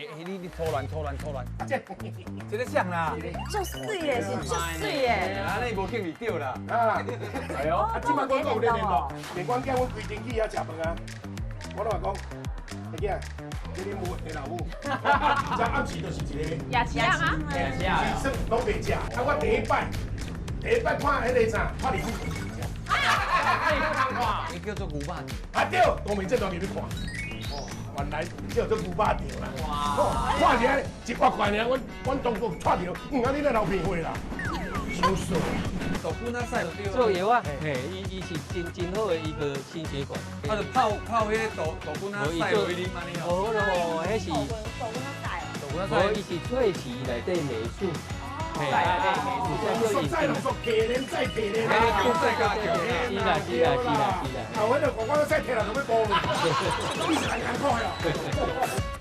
欸，你粗亂粗亂粗亂，啊這，這个啥啦？足媠的，是足媠的。啊，你無興味對啦。啊，係哦。啊，這擺阮閣有咧聯絡，連阮囝阮規清去遐食飯啊，我攏會講，阿囝，這恁母的老母，這暗時就是一个。夜市啊嗎？是算攏袂食。啊，我第一擺，第一擺看彼个啥，拍你。伊叫做牛肉。啊對，光明正大入去看。哦，原來叫做牛肉店啦。哇！看起來一百塊爾，阮同學帶著，啊你咧流鼻血啦，傷衰。大骨仔屎就對。做藥啊，嘿，伊是真真好的一個心血管。啊，就泡泡彼個大骨仔屎落去啉按呢哦。無咯，彼是大骨仔屎哦。大骨仔無，伊是萃取內底鎂素。嘿，濃縮再濃縮，提煉再提煉。再加強。是啦是啦是啦是啦。啊，我就講我使提來就欲補，你是人艱苦的。